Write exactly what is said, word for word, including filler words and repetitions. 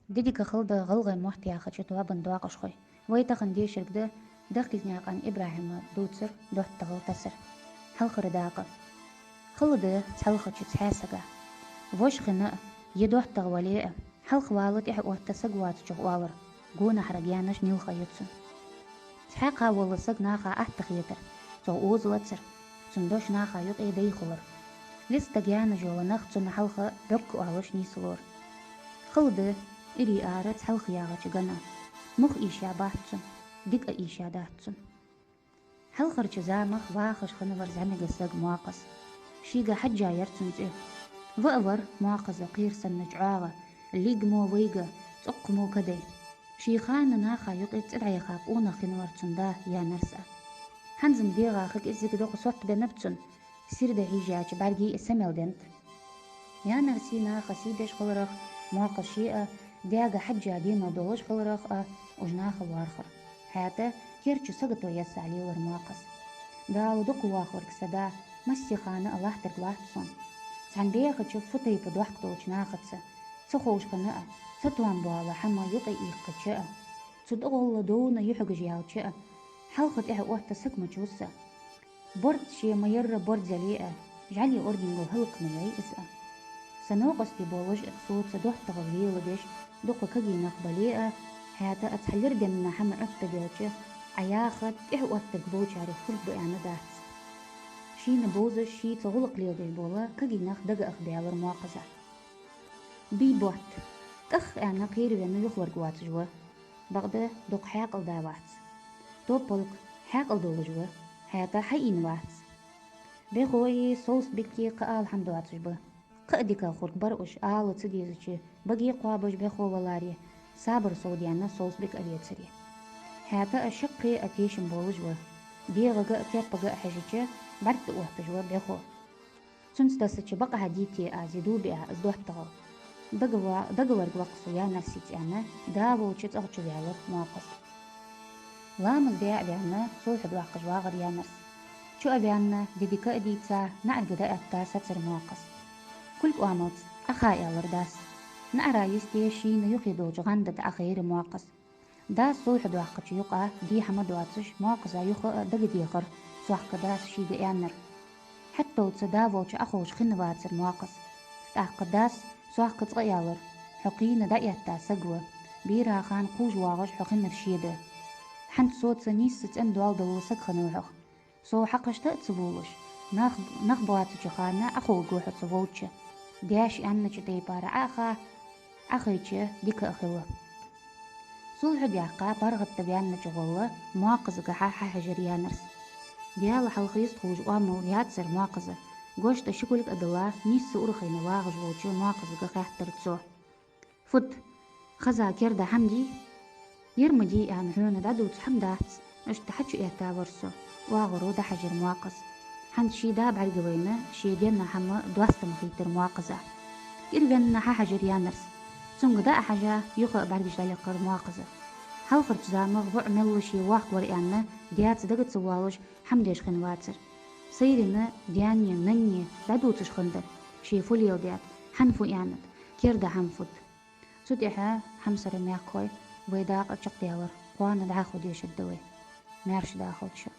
Ди дика хилда, ГӀалгӀай мотт яхача тоабан доакъашхой. Вай тахан дешаргда Дахкилнаькъан ИбрахӀима дувцар, доттагӀал тасар. Хьалхара дакъа. Хала да цхьалхача цхьаь сага. Воша хинна а, е доттагӀа вале а, хьалха вала тӀехьа отта саг воацачох оалар, гонахьара гаьнаш нийлха я цун. Цхьаь кхаволла саг наха атта хетар, цох оза лацар, цун дош наха юкъе дай хулар. Листа гаьнаш йола нах цунна хьалха бӀокка оалаш нийслора. Хала да, ирий ара цхьалха ягӀача гана. Мух ийша бац цун, дика ийша дац цун. Хьалхарча замах вахаш хиннавар зӀамига саг Мокхаз. Шийга хьежжа яр цун цӀи. Ва а вар Мокхаза кхера санна чӀоагӀа, лиг мо вайга, цӀокх мо кадай. Ший хана наха юкъе цӀи дӀаяха къонах хиннавар цун да Янарс а. ХӀанз-м дегӀа ха кӀезига дукха сот беннаб цун, сийрда хьежжача бӀаргий а са мел деннад. Янарсий наха сий деш хиларах, Мокхаз ше а, даьга хьежжа денал долаш хиларах а уж наха лоархӀар. ХӀаьта кер чу сагото яссалелар Мокхаз. Дала дукха воахаварг са да, массе хана а латтарг латт сона. Цхьан бӀехача фу тайпа дохк долча нахаца, ца ховш хинна а, ца тоам боала хӀама юкъе ийккхача а, цу тӀагӀолла довна юхьигаш яьлча а, хьалха тӀехьа отта саг ма чу ва са. Борз ше ма ярра борз яле а, жӀали ордингал хӀалакна яй из а. Са новкъостий болаш а, соца доттагӀал леладеш, дукха кагий нах бале а, хӀаьта а цхьа лир денна хӀама Ӏоттаделча, Ӏа яха тӀехьа оттарг болчарех хургба аьнна дац. Шийна бовзаш, шийца гӀулакх леладеш бола кагий нах дага ах баьлар Мокхаза. Бий ботт. ТӀах аьнна кхеравенна юхаварг воацаш ва. Бакъда дукха хьаькъал да вац. Топалг хьаькъал долаш ва, хӀаьта хьаийна вац. БӀехои Совсбики кхы ала хӀама доацаш ба. Кхы а дика хургбар уж, ала ца дезача, баге кхоабаш БӀехо валаре, сабар совдаьнна Совсбик а вецаре. ХӀаьта а шаккхе а тешам болаш ва. ДегӀага а, кеппага а хьежача, бӀарг тӀа отташ ва БӀехо. Цунца тасача бакъахьа дийте а зи дулбе а из доттагӀал. Дагава-, дагаварг ва-кх со Янарсица аьнна, да волча цӀагӀа чу ваьлар Мокхаз. Ламаз де а ваьнна, сулхьа доаккхаш вагӀар Янарс. Чу а ваьнна, ди дика а дийца, наӀарга дӀаэтта сецар Мокхаз. Кулг оамалца Ӏаха аьлар дас. НаӀара йисте шийна юхе долча гӀанда тӀа Ӏахайра Мокхаз. Дас сулхьа доаккхача юкъа ди хӀама доацаш, Мокхаза юха а дагадехар, сохка дас шийга аьннар. ХӀетталца да волча Ӏаховш хиннавацар Мокхаз. ТӀаккха дас сохка цкъа аьлар: «Хьо кхийна дӀаэтта саг ва. Бера хана кхувш воагӀаш хьо хиннар ше да. ХӀанз соца нийсса цӀена доал дола саг хиннав хьох. Со хьакхашта а ца волаш, нах, нах боацача хана Ӏаховргва хьо цу волча. Даьша аьннача тайпара Ӏа а ха, Ӏахайча дика а хила». Сулхьа даьккха паргӀата ваьннача гӀолла Мокхазагахьа хьахьежар Янарс. Даьла хьалха йистхулаш оамал яцар Мокхаза, гошта ши кулг а дилла, нийсса урагӀийна вагӀаш волча Мокхазага хаьттар цо: «Фуд, хаза керда хӀама дий?» «Ер ма дий, аьнна, хьона дӀадувца хӀама дац, иштта хьачуэтта вар со», — оагӀоро дӀахьажар Мокхаз. ХӀанз ший да бӀаргавайна, ше денна хӀама доастама хийтар Мокхаза. КӀирвенна хьахьажар Янарс. Цунга дӀа а хьажа, юха а бӀаргаш дӀалекхар Мокхаза. Хьалхарча замах воӀ мелла ше воккха вар аьнна, даьца дага ца воалаш, хӀама деш хиннавацар. Сайрина даьнеи наннеи дӀадувцаш хиннадар, ше фу леладаьд, хӀана фу аьннад, керда хӀама фуд. Цу тӀехьа, хьамсара мехкахой, вай дакъа чакхдаьлар, кхоана дӀахо дешаргда вай. Маьрша дахалда шо.